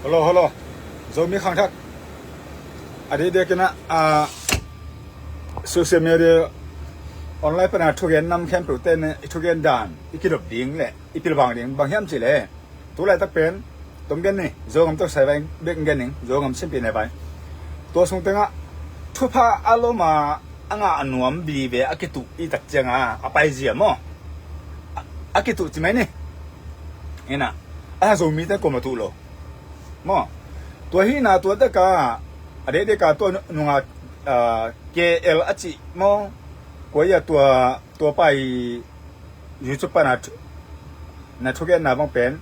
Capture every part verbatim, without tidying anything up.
Hello, hello. Zomi khangthak a dikdikin ah, social media online pana thugen nam khempeuh ten i thugen dan i kidop ding le i pilvang ding bang hiam cih leh, tu laitak pen tom gen ni, Zogam tawh kisai vai bek gen ning, Zogam simpih nei vai. Tua sung tengah thupha a lom a, a ngah a nuam vive a kituh i tak cianga a paizia maw, a, a kituh ci mai ni. Ina a Zomite kuamah tuh lo maw. Tua hina tua taka a dikdika tua nunga, ah, K L a cih maw, kua ia tua, tua pai YouTube pana thu-, na thugenna bang pen,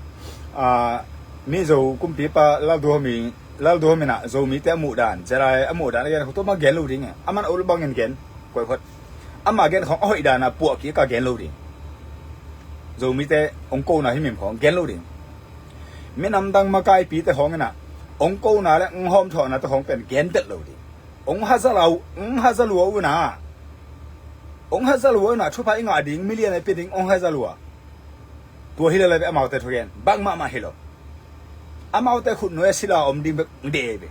ah, Mizo kumpipa Lalduhom in, Lalduhom in ah Zomite a muhdan, Zerai a muhdan a gen, tua mah gen lo ding e. Aman a ul bangin gen, koikhot. Ama gen khawng a hoih dana puah kik a gen lo ding. Zomite hong kona himhim khawng gen lo ding. Minam dang makaipite khawng in ah hong kona le hong hawmthawhnate khawng pen gen tel lo ding. Hong haza lo, hong haza lua uh na. Hong haza lua uh na, thupha i ngah ding, million i pia ding, hong haza lua. Tua hi lele ve amaute thugen, bang mahmah hi lo. Amaute khutnuai a sila om ding bek dei ve.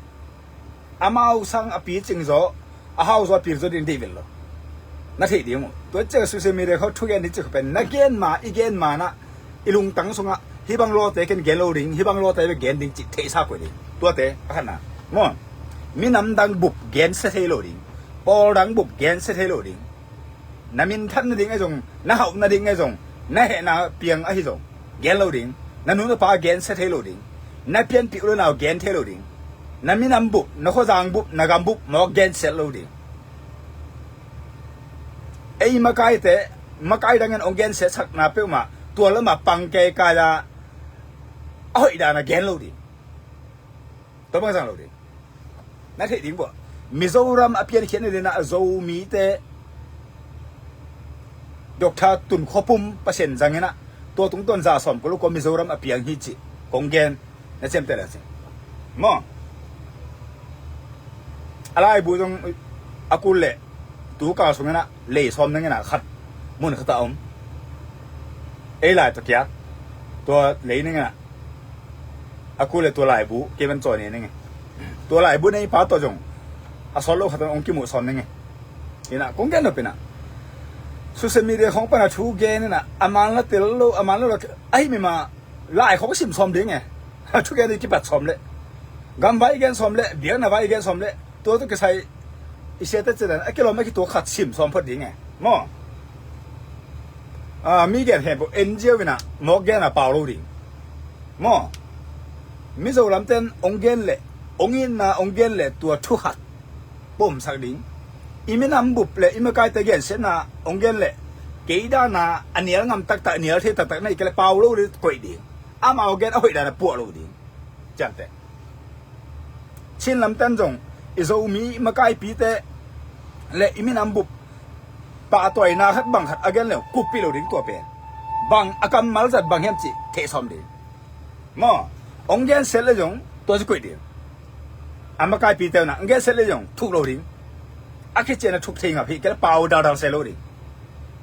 Amau sang a picing zaw, a hau zaw a pil zaw ding dei vel lo. Na theih ding uh. Tua ciang social media khawng thugen hi cih khawng pen, na gen ma, i gen ma na, i lungtang sungah, hih bang lawte ken gen lo ding, hih bang lawte bek gen ding cih theihsa koih ding. Tuate, a khatna. Maw, minam dang bup gensia thei lo ding. Pawl dang bup gensia thei lo ding. Na minthan nading ahi zong, na hauh nading ahi zong, na hehna piang ahi zong, gen lo ding. Na nu na pa gensia thei lo ding. Na pianpih u le nau gen thei lo ding. Na minam bup, na khuazang bup, na gam bup mawk gensia lo ding. Ei makaite, makai dangin hong gensiatsakna peuhmah tua lamah pang keikai a, a hoih dana gen lo ding. Tua bang zang lo ding. Na theih ding bua. Mizoram a piankhiat nading a Zomite Doctor Tun Khua Pum Pasian zangin ah, tua tungtawn za sawm kua lo kua Mizoram a piang hi cih kong gen. Na ciamteh le cin maw. A laibu zong a kul le tu kal sungin ah lei sawm nangin ah khat mun khat a om. Ei lai tawh kiak tua lei nangin ah a kul le tua laibu kei ban cawi ne nangin, tua laibu nei pa tawh zong a sawt lo khat a hong kimuh sawm nangin. Ina kong gen nop ina social media khawng pana thu gen ina a man la tel lo, a man la lo, ahi mima lai khawng sim sawm ding e. Thugen i kipat sawm leh, gamvai i gen sawm leh, biakna vai i gen sawm leh, tua tawh kisai i siate cidan a kilawm a kituak khat sim sawm phot ding e maw. Ah, mi gen khempeuh en ziau ina mawk gen a pau lo ding maw. Mizo lamten hong gen leh, hong itna hong gen leh tua thu khat pomsak ding. I minam bup le i makaite gensiatna hong gen leh kei dana a nial ngam taktak, a nial thei taktak na hi kei leh pau lo ding, koih ding. Amau gen a hoih dana puah lo ding. Ciamteh. Chin lamten zong i Zomi makaipite le i minam bup pahtawina khat bang khat a gen le kupih lo ding tua pen. Bang a kammal zat bang hiam cih theh sawm ding. Maw, hong gensiat le zong tua ci koih ding. A makaipite uh na hong gensiat le zong thuk lo ding. A khician a thuk thei ngap hi kei le pau daldal se lo ding.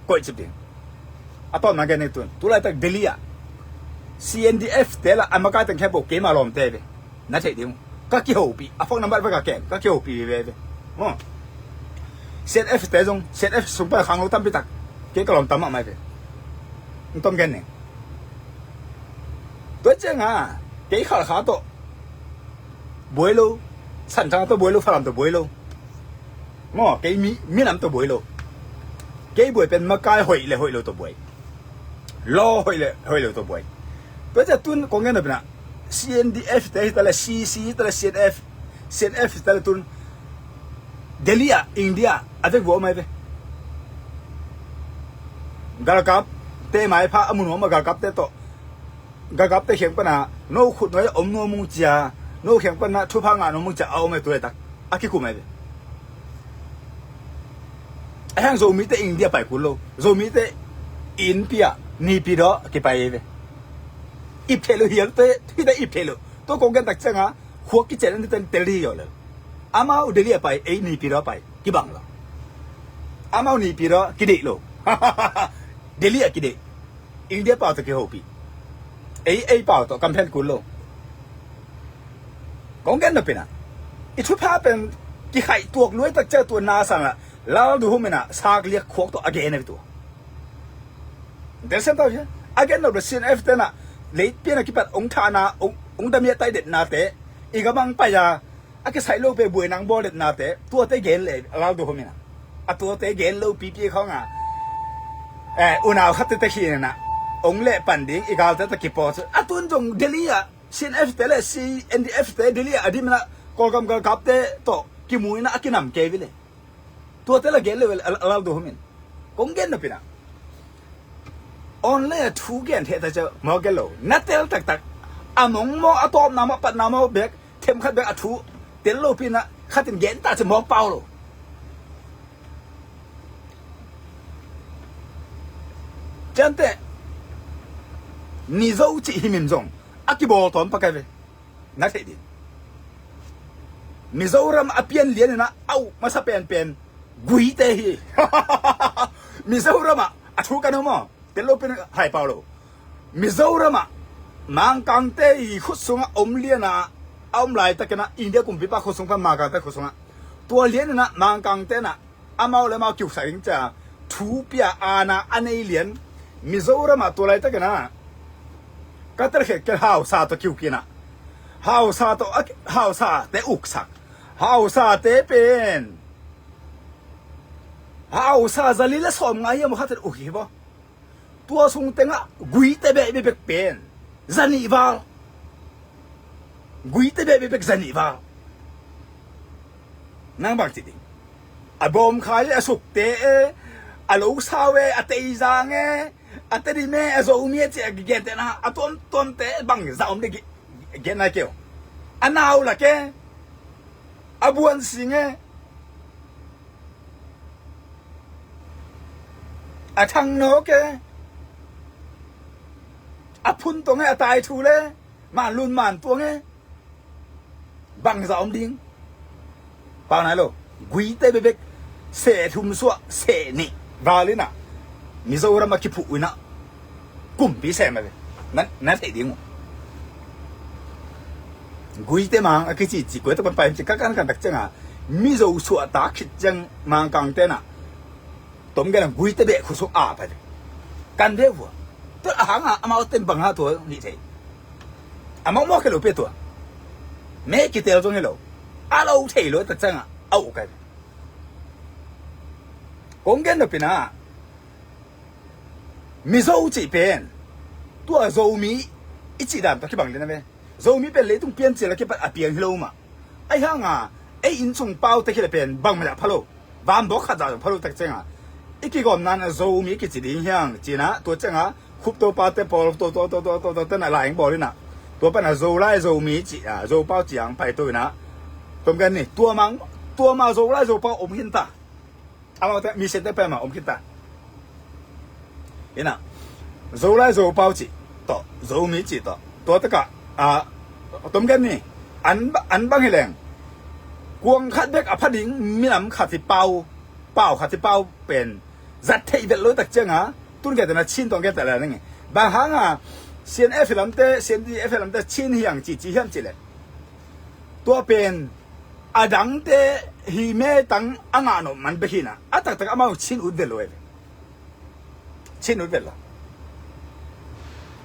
Koih cip ding. A tawpna gen ning tun tu laitak Delhi ah C N D F te la a makai teng khempeuh keima lawmte ve. Na theih ding uh. Ka kihopih a phone number va ka kem, ka kihopih veve ve. Maw, C N F te zong, C N F sung pan khang lo tampi tak kei ka lawm tam mahmah ve. N tom gen ning. Tua cianga kei Khalkha tawh buai lo, Santhang tawh buai lo, Falam tawh buai lo. Maw, kei mi, minam tawh buai lo. Kei buai pen makai hoih le hoih lo tawh buai. Law hoih le hoih lo tawh buai. Tua ciah tun kong gen nop ina C N D F te hi ta le, C C hi ta le, C N F, C N F hi ta le tun Delhi ah, India a vek vua om ai ve. Galkap te maipha a mun om a galkap te tawh, galkap te khiang pana no khut nuai a om nuam ung cia, no khiang pana thupha ngah nuam ung cia a om ai tu ai tak a kikum ai ve. A hiang Zomite India pai kul lo, Zomite inn pi ah nipi daw kipai ai ve. Ip theh lo hial te, hita ip theh lo. Tua kong gen tak cianga khuak kician an ten tel di yaw lo. Amau Delhi a pai, ei nipi daw pai kibang lo. Amau nipi daw kideih lo. Delhi a kideih. India pau tawh kihopih. Ei, ei pau tawh kamphen kul lo. Kong gen nopina, i thupha pen kikhaih tuak luai tak ciang tua na sang ah Lalduhum in ah Sakliak khuak tawh a gen a tua. Del sem tau hia? A gen nop le C N F te na lei pian a kipat ong thahna, ong, ong damiah tai detnate, i gamang pai a, a kisaih lo pe buainang bawl detnate, tuate gen le Lalduhum in ah. A tuate gen lo pipi khong a, eh, unau khat tete khin in ah ong leh pan ding i galte ta kipaw chu. A tun zong Delhi ah C N F te le C N D F te Delhi ah a dim in ah Kawlgam galkapte tawh kimu in ah a kinam kei vile. Tuate la gen le a Lalduhum in. Kong gen nopina, online a thu gen theh ta ciang mawk gen lo. Na tel taktak. A mong mawk, a tawpna mawk, a patna mawk bek, themkhat bek a thu tel lopi in ah khat in gen ta ciang mawk pau lo. Cianteh Mizo cih hi min zong a kibawl tawn pakai ve. Na theih ding, Mizoram a pian lian in ah a uh masa penpen Guite hi. Mizoram ah a thu kan hum aw. Tel lopi in hai pau lo. Mizoram ah Mangkangte i khut sungah om lian a, a om laitak in ah India kumpipa khut sung pan Mangkangte khut sungah, tua lian in ah Mangkangte in ah amau le amau kiuksak ding cia thu pia aana a nei lian. Mizoram ah tua laitak in ah ka telkhiat kei Hausa tawh kiuk in ah, Hausa tawh a, Hausa te uksak. Hausa te pen Hausa zali le sawm ngai hiam khat in uk hi baw. Tua sung tengah Guite beh bebek pen zanih val. Guite beh bebek zanih val. Nang bang ci ding? A bawmkhai le a sukte e, a losau e, a teizang e, a tedim e, a Zomi e ci a gigente na a tuamtuamte bang za om de gi-, gen nai keu. A naulak e, a buansing e, a thangnawk e, a phuntong e, a taithul e, manlun mantuang e, bangza om ding? Pau nai lo. Guite bebek seh thum suah seh nih val in ah Mizoram a kiphuh in ah kumpi sem a ve. Na, na theih ding uh. Guite mang a kici ci kuai tak pan pai ci ka kan kan tak ciang a Mizo suahtak khit ciang Mangkangte in ah tom gen a Guite beh khut sung a pai ve. Kan ve vua. Tua a hang a amau ten bang a tua nih thei. Amau mawk kei lo pe tua. Me kitel zong hi lo. A lo thei lo tak ciang a a uh kai ve. Kong gen nopina, Mizo cih pen tua Zomi i cih dan tawh kibang lian a ve. Zomi pen leitung piancil a kipat a piang hi lo mah. Ahi hanga ei innsung paute khit a pen bangmah dah pha lo. Vanbawk khat zah zong pha lo tak cianga i kigawmna in a Zomi kici ding hiang ci-in ah tua cianga Khupto pate pawl to to to to to to tena lai ing bawl in ah tua pan a Zolai Zomi ci a Zopau ci ang paito in ah. Tom gen ni, tua mang, tua ma Zolai Zopau om khin ta. Amaute mission te pema om khin ta. Ina Zolai Zopau ci tawh Zomi ci tawh tua taka a tom gen ni, an, an bang hi leng kuang khat bek a pha ding minam khat hi pau, pau khat hi pau pen zat theih vet lo tak cianga tun gen tena Chin tawng gen tela nang. Bang hanga C N F lamte, C N D F lamte Chin hiang ci ci hiam ci le tua pen a dangte hi me tang a ngah nop man bek hi na a taktak amau Chin ut vet lo e. Chin ut vet lo.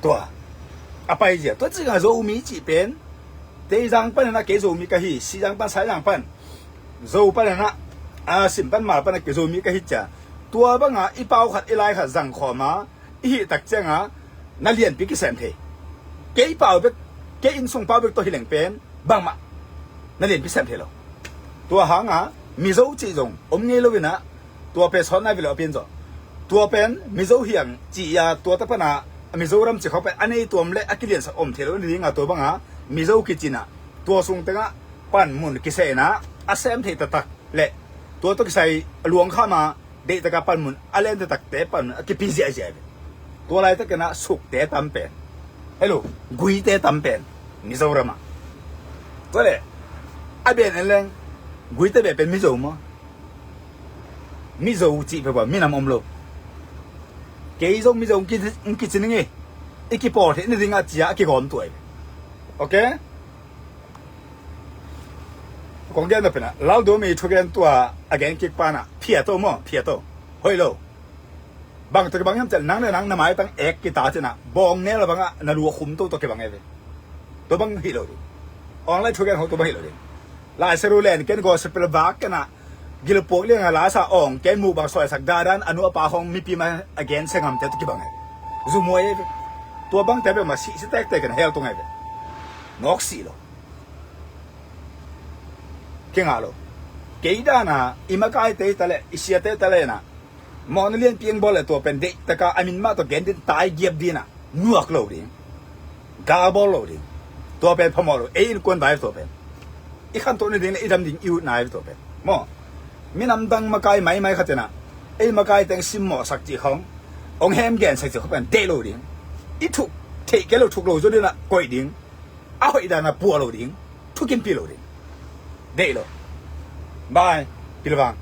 Tua a pai zia tua cinga Zomi cih pen Teizang pan hena kei Zomi ka hi, Sizang pan, Saizang pan, Zo pan hena a Sim pan, Mal pan a kei Zomi ka hi cia. Tua banga i pau khat i lai khat zang khawma i hih tak cianga na lianpi kisem thei. Kei pau bek, kei innsung pau bek tawh hi leng pen bangmah na lianpi sem thei lo. Tua hanga Mizo cih zong om ngei lo in ah tua pen sawt nai ve lo a pian zawh. Tua pen Mizo hiang cih a tua ta pana a Mizoram cih khawng pen a nei tuam le a kiliansak om thei lo in dinga tua banga Mizo kici in ah tua sung tengah panmun kiseh in ah a sem thei taktak le tua tawh kisai luangkhama deihtaka panmun a len taktakte panmun a kipi ziahziah ve. Tua laitakin ah Sukte tam pen, hello, Guite tam pen Mizoram ah. Tua le a ben en leng Guite beh pen Mizo maw? Mizo cih peuh minam om lo. Kei zong Mizo ng ki, ng kici ning e, i kipawl theih ni dingah cia a kigawm tuai ve. Ok. Kong gen na pena, Lalduami thugen tua a gen kik pana, phia to maw, phia to. Hoih lo. Bang tawh kibang hiam ciah, nang le nang na maitang ek kita cinah, bawng nel a bangah na lu a khum to tawh kibang e ve. Tua bang hi lo ding. Online thugen ho tua bang hi lo ding. Lai Seru len ken gospel vak kenah, gilpuak lianga lasa awng ken mukbang suaisak dadan a nu a pa hong mipi ma a gen se ngamte tawh kibang e ve. Zumuai e ve. Tua bangte bek ma sihsi tektek kenah hell tung e ve. Nawk sih lo. Kingah lo. Kei dana i makaite hi taleh, i siate hi taleh na, mawhna lianpi eng bawl le tua pen deihtaka a min mah tawh gen din, tai giap dinah nuak lo ding, gal bawl lo ding. Tua pen phamawh lo, ei innkuan vai tua pen. I khantoh nading le i dam ding i utna vai tua pen maw. Minam dang makai maimai khatinah ei makai teng simmawhsak cih khawng, ong hem gensak cih khawng pen deih lo ding. I thuk theih kei lo, thuk lo zaw dinah koih ding. A hoih dana puah lo ding, thukimpih lo ding. Deih lo. Bye. Pilvang.